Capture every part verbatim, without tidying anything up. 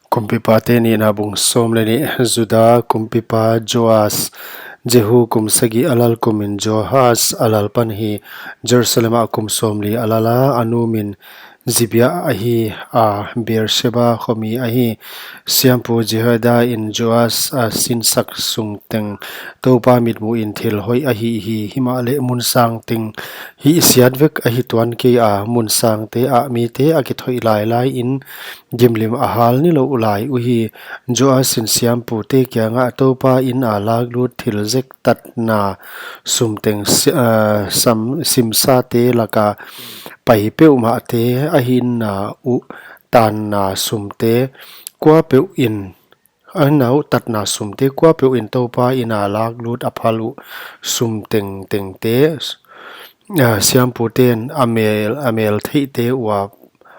Kumpipate Nihna bung sawm leh nih. Juda kumpipa Joas, Jehu kum sagih a lal kumin Joahaz a lal pan hi. Jerusalem ah kum sawmli a lal a, a nu min Zibia ahi a, Beersheba khomi ahi. Siampu Jehoiada in Joas a sinsak sung teng Toupa mitmuhin thil hoih a hih hi. Himahleh mun sang teng hihsiat vek ahi tuan kei a, mun sangte ah mite a kithoih lailai in gimlim a hal nilouh lai uhi. Joas in siampute kiangah, Toupa inn a laklut thil zek tatna sum teng si-, ah, sam, simsate laka pai peuhmahte, a hinna uh tanna sumte kuapeuh in, a hinna uh tatna sumte kuapeuh in Toupa inn a laklut a phal uh sum tengtengte, ah, siamputen a mel, a mel theihte ua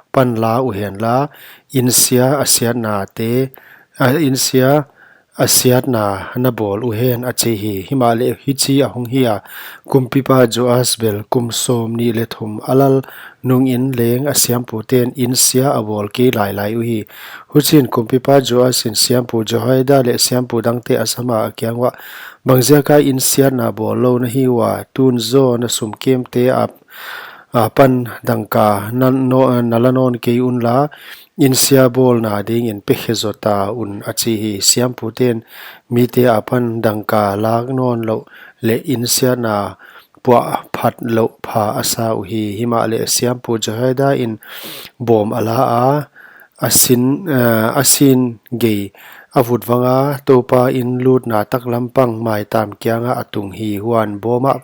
pan la uhenla, inn sia a siatnate, ah, inn sia a siatna na bawl uhen, a chi hi. Himahleh hichi a hong hi a, kumpipa Joas bel kum sawmnih leh thum a lal nungin leng a siamputen inn sia a bawl kei lailai uhi. Huchiin kumpipa Joas in siampu Jehoiada leh siampu dangte a sam a, a kiang uah, Bangziaka inn siatna bawl lou na hi ua? Tun zaw na sum kemte a, a pan dangka na, no, na la nawn kei unla, inn sia bawlna dingin pe khe zaw ta un, a chi hi. Siamputen mite a pan dangka lak nawn louh leh inn siatna puah phat louh pha a sa uhi. Himahleh siampu Jehoiada in bawm a la a, a sin, eh, a sin gei a vut vang a, Toupa inn lutna taklam pang maitam kiangah a tung hi. Huan bawm ah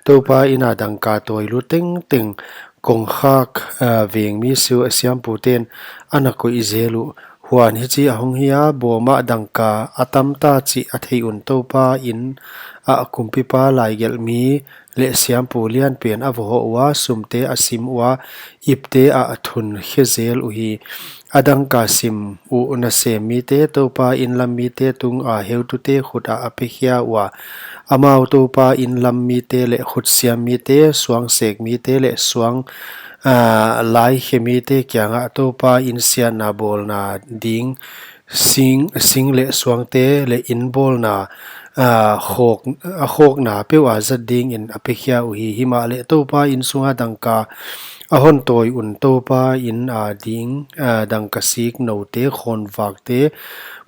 Toupa inn a dangka tawi lut tengteng kongkhak, eh, veng mi siu a siamputen ana koih zel uh. Huan hichi a hong hi a, bawm ah dangka a tam ta chih a theih un Toupa inn ah kumpipa laigelhmi leh siampu lianpen a va hoh ua, sumte a sim ua, ipte ah a thun khe zel uhi. A dangka sim uh nasem mite Toupa inn lam mite tung a heutute khut ah a pe khia ua. Amau Toupa inn lam mite leh khutsiam mite, suang sek mite leh suang, ah, lai khe mite kiangah Toupa inn siatna bawlna ding sing, sing leh suangte leh inn bawlna, ah, khawk, a khawkna peuh a zat dingin a pe khia uhi. Himahleh Toupa inn sunga dangka a hon tawi un Toupa inn a ding, ah, dangka sik noute, khawnvakte,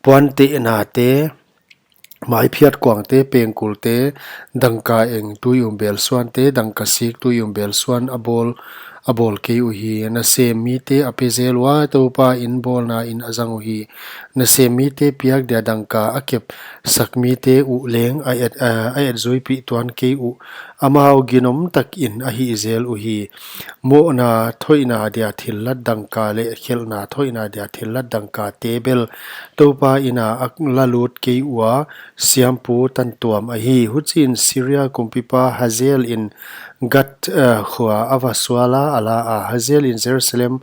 puantehnate, maiphiat kuangte, pengkulte, dangka eng tui um bel suante, dangka sik tui um bel suan a bawl, a bawl kei uhi. Nasem mite a pe zel ua, Toupa inn bawlna in a zang uhi. Nasem mite piak dia dangka a kep sak mite uh leng a et, a, a et zuipih tuan kei uh. Amau ginom takin a hih zel uhi. Mohna thoihna dia thillat dangka leh khelhna thoihna dia thillat dangkate bel Toupa inn a a la lut kei ua, siampu tantuam ahi. Huchiin Syria kumpipa Hazael in Gath, eh, khua a va sual a, a la a, Hazael in Jerusalem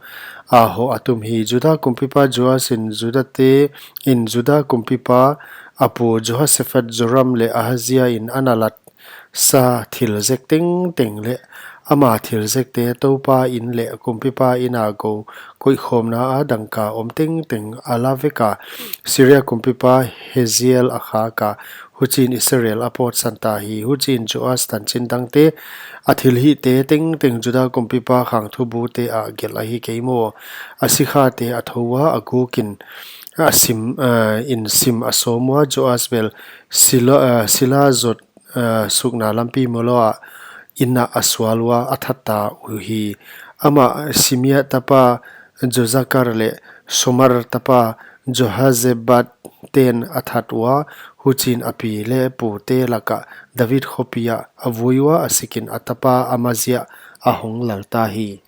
a hoh a tum hi. Juda kumpipa Joas in Judate in Juda kumpipa a pu Jehoshaphat, Joram leh Ahazia in ana lat sa thil zek tengteng leh ama thil zekte, Toupa inn leh kumpipa inn a gou koihkhawmna a dangka om tengteng a la vek a, Syria kumpipa Hazael a khak a, huchiin Israel a pawtsan ta hi. Huchiin Joas tanchin dangte, a thilhihte tengteng Juda kumpipa khangthubute ah gelh ahi kei maw? A sikhate a thou ua, a gukin a sim, eh, in sim a sawm ua, Joas bel Silo, eh, Sila zot, eh, sukna lampi molo ah inn ah a sual ua, a that ta uhi. Amah Simea tapa Jozakar leh Somer tapa Jehozabad ten a that ua, huchiin a pi leh pute lakah David khopi ah a vui ua, a sikin a tapa Amazia a hong lal ta hi.